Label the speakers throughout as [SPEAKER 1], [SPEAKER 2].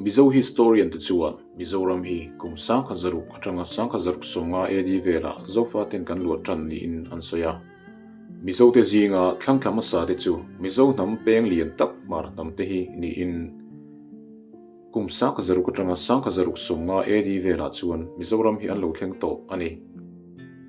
[SPEAKER 1] Mizo historian te chuan Mizoram hi kum 1600 atanga 1650 AD velah Zofaten kan luah tan niin an sawi a. Mizote zinga thlangthla hmasa te chu Mizo hnam peng lian tak hmar hnam te hi niin kum 1600 atanga 1650 AD velah chuan Mizoram hi an lo thleng tawh a ni.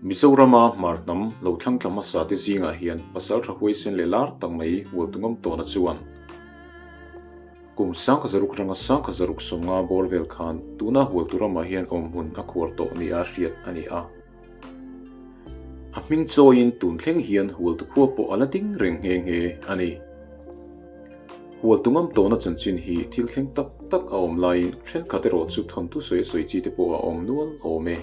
[SPEAKER 1] Mizorama hmar hnam lo thlangthla hmasa te zingah hian pasaltha huaisen leh lar tak mai Hualtungam tawna chuan Kum 1600 atanga 1650 bawr vel khan tuna Hualtu ramah hian awmhmun a khuar tawh nia hriat a ni a. A hming chawiin tun thleng hian Hualtu khua pawh a la ding reng nghe nghe a ni. Hualtu ngam tawhna chanchin hi thil thleng tak tak a awm laiin thenkhat erawh chu thawnthu sawi a sawi chi te pawh a awm nual awm e.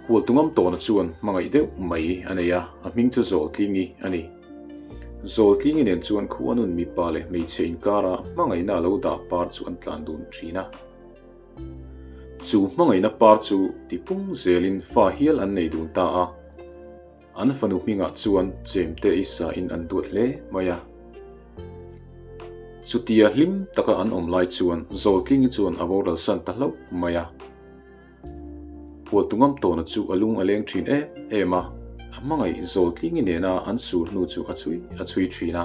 [SPEAKER 1] Hualtu ngam tawhna chuan hmangaih deuh mai a nei a, a hming chu Zawltlingi a ni. Zawltlingi nen chuan khuanun mipa leh hmeichhe inkara hmangaihna a lo dah par chu an tlan dun thin a. Chu hmangaihna par chu tipung zelin fa hial an nei dun ta a. An fanu hmingah chuan chemte ei sain an duat hle mai a. Chutia hlim taka an awm lai chuan Zawltlingi chuan a boral san ta hlauh mai a. Hualtungam tawna chu a lung a leng thin em em a, a hmangaih Zawltlingi nena an sur hnu chu a chhui a chhui thin a.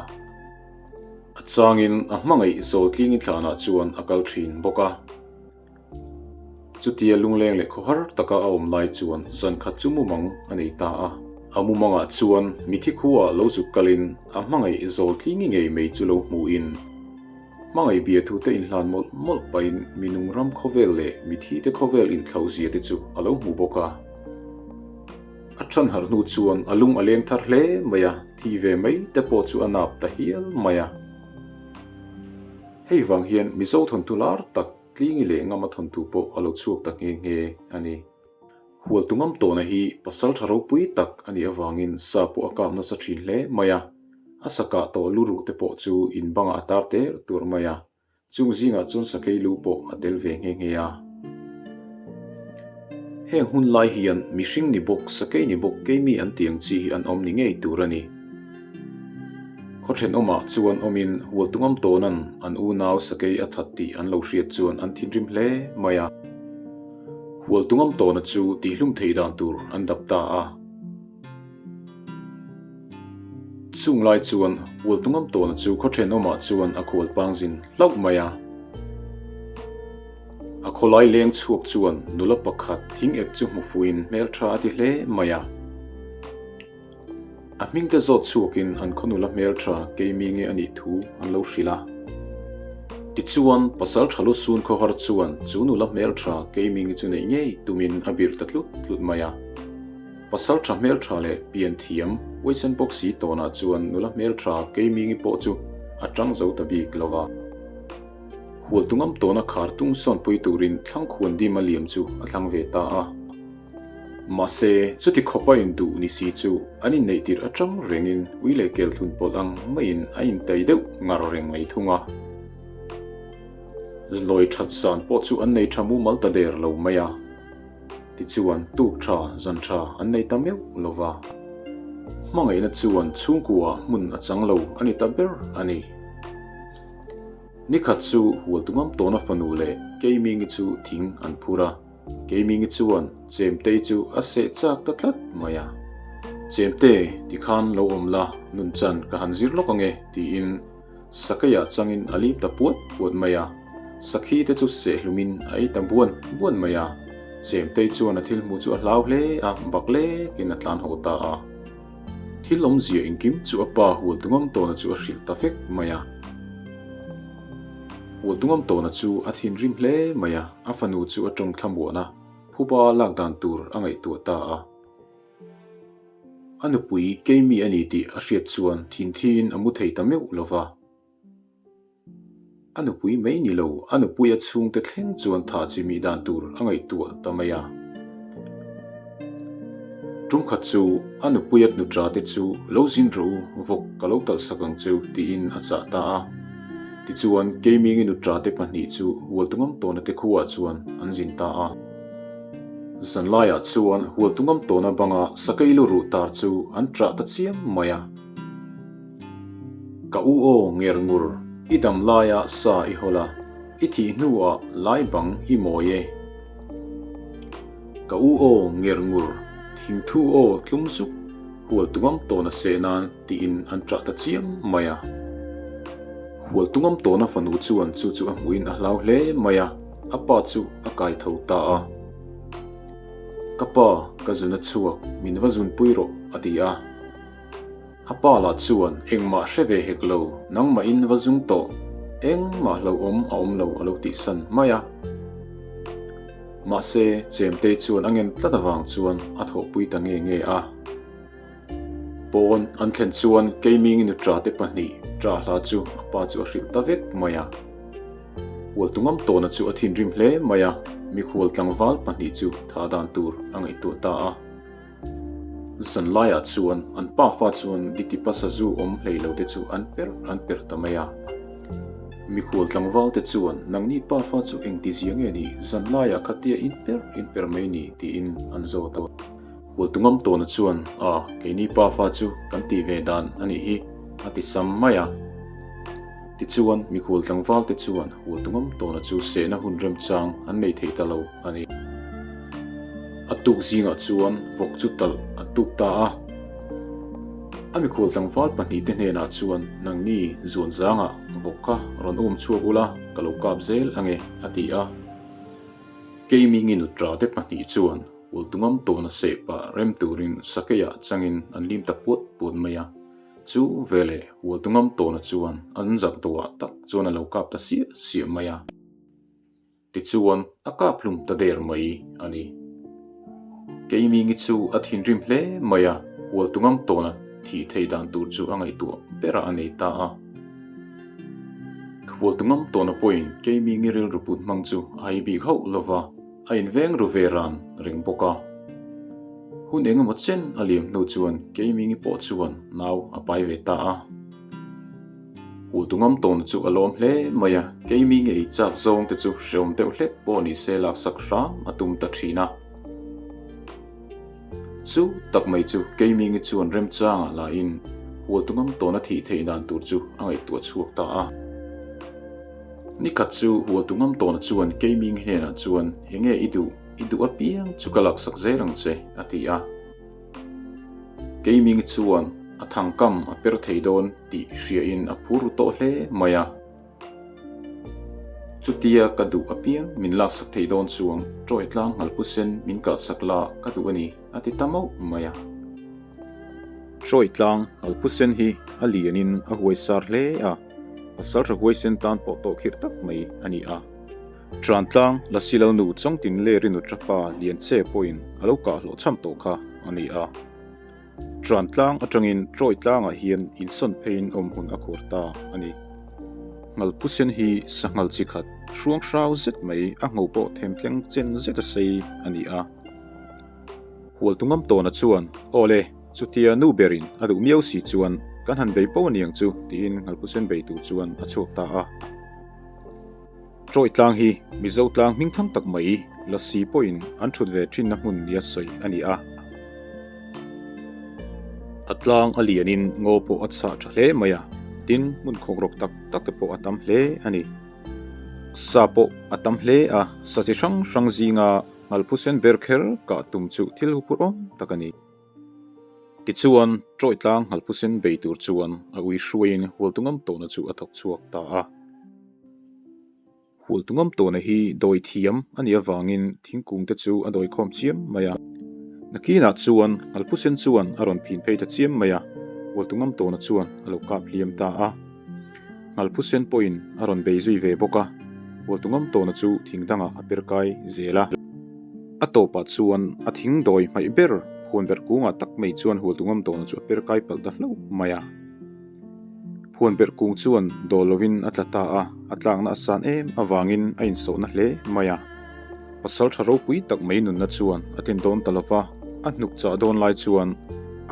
[SPEAKER 1] A changin a hmangaih Zawltlingi thlanah chuan a kal thin bawk a. Chutia lungleng leh khawhar taka a awm lai chuan zan khat chu mumang a nei ta a. A mumangah chuan mithi khuaah lo zuk kalin a hmangaih Zawltlingi ngei mai chu lo hmuhin, Hmangaih biathu te inhlan mawlh mawlh pahin mi nung ram khawvel leh mi thi te khawvel inthlauh zia te chu a lo hmu bawk a. A than harh hnu chuan a lung a leng thar hle mai a, thi ve mai te pawh chu a nap ta hial mai a. Hei vang hian Mizo thawnthu lar tak Tlingi leh Ngama thawnthu pawh a lo chhuak ta nghe nghe a ni. Hualtungam tawhna hi pasal tha ropui tak a nih avangin sa pawh a kap nasa thin hle mai a, a sa kah tawh lu ruh te pawh chu in bangah a tar ter tur mai a, chung zingah chuan sakei lu pawh a tel ve nghe nghe a. Heng hun lai hian mihring ni bawk, sakei ni bawk, keimi an tih ang chi hi an awm ni ngei tur a ni. Khaw thenawmah chuan awmin Hualtungam tawna'n an unau sakei a that tih an lo hriat chuan an thinrim hle mai a. Hualtungam tawna chu tihlum theih dan tur an dap ta a. Chung lai chuan Hualtungam tawna chu khaw thenawmah chuan a khual pangzin hlauh mai a. A khawlai leng chhuak chuan nula pakhat thing ek chu hmu fuhin hmeltha a ti hle mai a. A hmingte zawt chhuakin an khaw nula hmeltha keimi nge a nih thu an lo hrilh a. Tichuan, pasal tha lu sun khawhar chuan chu nula hmeltha keimi nge chu neih ngei tumin a birh ta tlut tlut mai a. Pasal tha hmeltha leh pian thiam huaisen bawk si tawnah chuan nula hmeltha keimi nge pawh chu a tang zo ta bik lo va. Hualtungam tawna khar tung sawnpui turin thlangkhuan dim a liam chu a thlang ve ta a. Mahse, chuti khawpa induh ni si chu an inneih tirh atang rengin ui leh kel thlun pawlh ang maiin a intai deuh ngar reng mai thung a. Zlawi that zan pawh chu an nei tha mumal ta der lo mai a. Tichuan, tuk tha, zan tha an nei ta meuh lo va. Hmangaihna chuan chhungkua hmun a chang lo a ni ta ber a ni. Nikhat chu Hualtungam tawna fanu leh Keimingi chu thing an phur a. Keimingi chuan Chemtei chu a seh chak ta tlat mai a. Chemte, tikhan lo awm la, nunchan ka han zir lawk ange, tiin Sakeiah changin a lim ta puat puat mai a. Sakhi te chu seh hlumin a ei ta buan buan mai a. Chemtei chuan a thil hmuh chu a hlau hle a, bak lekin a tlan haw ta a. Thil awmzia engkim chu a pa Hualtungam tawna chu a hrilh ta vek mai a. Hualtungam tawna chu a thinrim hle mai a. A fanu chu a tawng thlamuan a, phuba lak dan tur a ngaihtuah ta a. A nupui keimi a ni tih a hriat chuan thinthiin a mu thei ta meuh lo va. A nupui mai ni lo, a nupui a chhungte thleng chuan tha chi mih dan tur a ngaihtuah ta mai a. Tum khat chu a nupui a nutra te chu lo zin rawh u, vawk ka lo talh sak ang cheu tiin a chah ta a. Tichuan, Keimingi nutra te pahnih chu Hualtungam tawna te khuaah chuan an zin ta a. Zanlaiah chuan Hualtungam tawna banga sakei lu ruh tar chu an ṭah ta chiam mai a. Ka u aw nger ngur. I dam laia sa i hawl a, i thih hnuah lai bang i mawi e. Ka u aw nger ngur, thingthu aw tlum zuk, hual tungam tawn a seh nan tiin an ṭah ta chiam mai a. Hual tungam tawna fanu chuan chu chu a hmuhin a hlau hle mai a, a pa chu a kai tho ta a. Ka pa, ka zun a chhuak, min va zunpui rawh, a ti a. A pa lah chuan engmah hre ve hek lo, nangmahin va zung tawh, engmah hlauhawm a awm lo a lo tihsan mai a. Mahse, Chemtei chuan a ngen tlat avang chuan a thawhpui ta nge nge a. Pawn an thlen chuan Keiming nuṭa te pahnih ṭah hla chu a pa chu a hrilh ta vek mai a. Hualtungam tawna chu a thinrim hle mai a, mikhual tlangval pahnih chu tha dan tur a ngaihtuah ta a. Zanlaiah chuan an pafa chuan Ditipa sazu awm hlei lo te chu an per an per ta mai a. Mikhual tlangval te chuan nangni pafa chu engtizia nge ni zanlaiah khatia in per in per mai ni tiin an zawt a. Hualtungam tawna chuan, A, keini pafa chu kan tih ve dan a nih hi, a ti sam mai a. Tichuan, mikhual tlangvalte chuan Hualtungam tawna chu sehna hun remchang an nei thei ta lo a ni. A tuk zingah chuan vawk chu talh an tuk ta a. A mikhual tlangval pahnihte hnenah chuan, Nangni zuan zangah vawk kha rawn um chhuak ula, ka lo kap zel ange, a ti a. Keimingin nutra te pahnih chuan Hualtungam tawna seh pah rem turin sakeiah changin an lim ta puat puat mai a. Chu veleh Hualtungam tawna chuan an zak dawhah tak chuan a lo kap ta siah siah mai a. Tichuan a kap hlum ta der mai a ni. Keimingi chu a thinrim hle mai a, Hualtungam tawna thih thei dan tur chu a ngaihtuah berah a nei ta a. Hualtungam tawna pawhin Keimingi rilru put hmang chu a hai bik hauh lova. A inveng ru ve ran reng bawk a. Hun eng emaw chen a liam hnu chuan Keimingi pawh chuan nau a pai ve ta a. Kultungam tawn chu a lawm hle mai a, Keimingi ei chak zawng te chu hreawm deuh hlek pawh ni se laksak hram a tum ta thin a. Chu tak mai chu Keimingi chuan remchangah lahin Hualtungam tawn a thih theih dan tur chu a ngaihtuah chhuak ta a. Nikhat chu Hualtungam tawna chuan Keiming hnenah chuan, Enge i duh? I duh apiang chu ka laksak zel ang che, a ti a. Keiming chuan a thangkam a per thei dawn tih hriain a phur ru tawh hle mai a. Chutia ka duh apiang min laksak thei dawn chuang Ṭawi tlang nghalpu sen min kalhsak la ka duh a ni, a ti ta mauh mai a. Ṭawi tlang nghalpu sen hi a lianin a huaisar hle a. Pasal tha huaisen tan pawh tawh khirh tak mai a ni a. Ṭantlang Lasi Lalnu Chawngtin leh Rinu Ṭapa Lianche pawhin a lo kah hlawh chham tawh kha a ni a. Ṭantlang aṭangin Ṭawi tlangah hian insawn pheiin awm hun a khur ta a ni. Nghalphusen hi sanghal chi khat hruang hrau zet mai a ngho pawh themtleng chen zet a sei a ni a. Hualtungam tawna chuan, Aw le, chutia nu berin a duh miau si chuan kan han bei po aniang chu, tiin Nghalpusen bei tur chuan a chhuak ta a. Ṭawi tlang hi Mizo tlang hming thang tak mai Lasi pawhin an ṭhut ve ṭhinna hmun nia sawi a ni a. A tlang a lianin ngaw pawh a chhah ṭha hle mai a, tin hmun khawkrawk tak tak te pawh a tam hle a ni. Sa pawh a tam hle a, sa chi hrang hrang zinga Nghalphusen ber kher kah tum chu thil huphurh awm tak a ni. Tichuan, Ṭawi tlang Nghalphusen bei tur chuan a ui hruaiin Hualtungam tawhna chu a thawk chhuak ta a. Hualtungam tawhna hi dawi thiam a nih avangin thingkung te chu a dawi khawm chiam mai a. Nakinah chuan Nghalphusen chuan a rawn phin phei ta chiam mai a, Hualtungam tawhna chuan a lo kap hliam ta a. Nghalphusen pawhin a rawn bei zui ve bawk a, Hualtungam tawna chu thing dangah a per kai zel a. A tawpah chuan a thing dawi hmaih ber Phuanberh kungah tak mai chuan Hualtungam tawna chu a per kai palh ta hlauh mai a. Phuanberh kung chuan dawl lovin a tla ta a, a tlakna a san em avangin a insawhna hle mai a. Pasal tha ropui tak mai nunna chuan a tlin dawn ta lova, a hnuk chah dawn lai chuan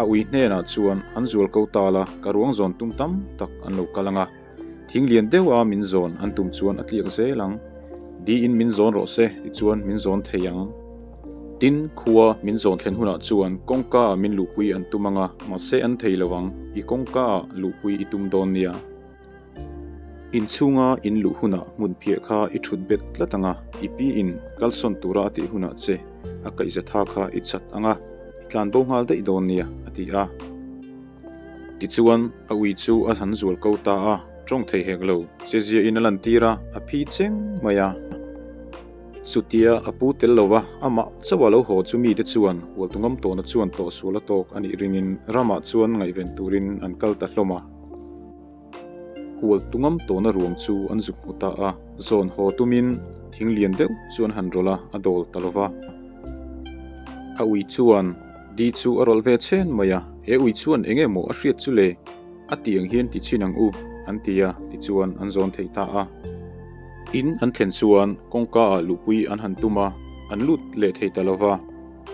[SPEAKER 1] a ui hnenah chuan an zual ko ta la, ka ruang zawn tum tam tak an lo kal ang a, thing lian deuh a min zawn an tum chuan a tliak zel ang, diin min zawn rawh se tichuan min zawn thei ang. Tin, khua min zawn thlen hunah chuan kawngka ah min luhpui an tum ang a, mahse an thei lo ang, i kawngka ah luhpui i tum dawn nia. Inchhunga in luh hunah hmun phiah kha i thut bet tlat ang a, i pi in kalsawn tura a tih hunah che a kaihza tha kha i chat ang a, i tlan bo nghal daih dawn nia, a ti a. Tichuan, a ui chu a han zual ko ta a, tawng thei hek lo, che zia in a lantir a, a phi cheng mai a. Chutia a pu tel lo va, amah chauh a lo haw chu mite chuan Hualtu ngam tawhna chuan tawhsual a tawk a nih ringin ramah chuan ngaihven turin an kal ta hlawm a. Hualtu ngam tawhna ruang chu an zuk hmu ta a, zawn haw tumin thing lian deuh chu an han rawlh a, a dawl ta lo va. A ui chuan di chu a rawlh ve chhen mai a, He ui chuan eng emaw a hriat chu le? A ti ang hian ti chhin ang u, an ti a, tichuan an zawn thei ta a. In an thlen chuan kawngka ah luhpui an han tum a, an lut leh thei ta lo va.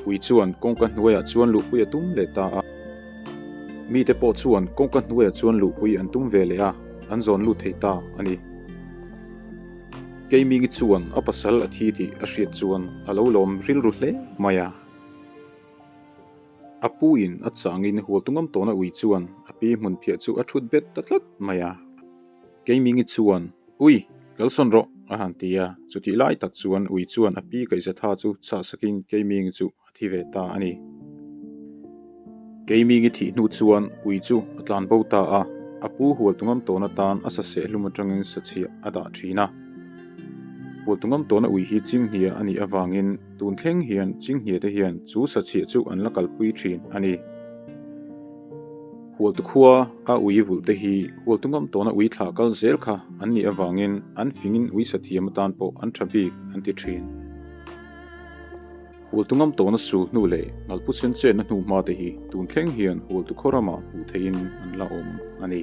[SPEAKER 1] Ui chuan kawngka hnuaiah chuan luhpui a tum leh ta a. Mite pawh chuan kawngka hnuaiah chuan luhpui an tum ve leh a, an zawn lut thei ta a ni. Keimingi chuan a pasal a thi tih a hriat chuan a lo lawm rilru hle mai a. A pu in a changin hualtu ngam tawhna ui chuan a pi hmun phiah chu a thut bet ta tlat mai a. Keimingi chuan, Ui, kalsawn rawh, a han ti a. Chutih lai tak chuan ui chuan a pi kaihzatha chu chhah sakin Keimingi chu a thi ve ta a ni. Keimingi thih hnu chuan ui chu a tlan bo ta a, a pu hualtu ngam tawhna tan a saseh hlum atangin sachhiah a dah thin a. Hualtu ngam tawhna ui hi chinghnia a nih avangin, Tun thleng hian Chinghnia te hian chu sachhiah chu an la kalpui thin a ni. Hualtu khua a ui vulh te hi Hualtu ngam tawna ui thlah kal zel kha an nih avangin an fingin ui sathiam atan pawh an tha bik an ti thin. Hualtu ngam tawna sul hnu leh ngalpu sen chenna hnu hma te hi tun thleng hian Hualtu khaw ramah hmuh theihin an la awm a ni.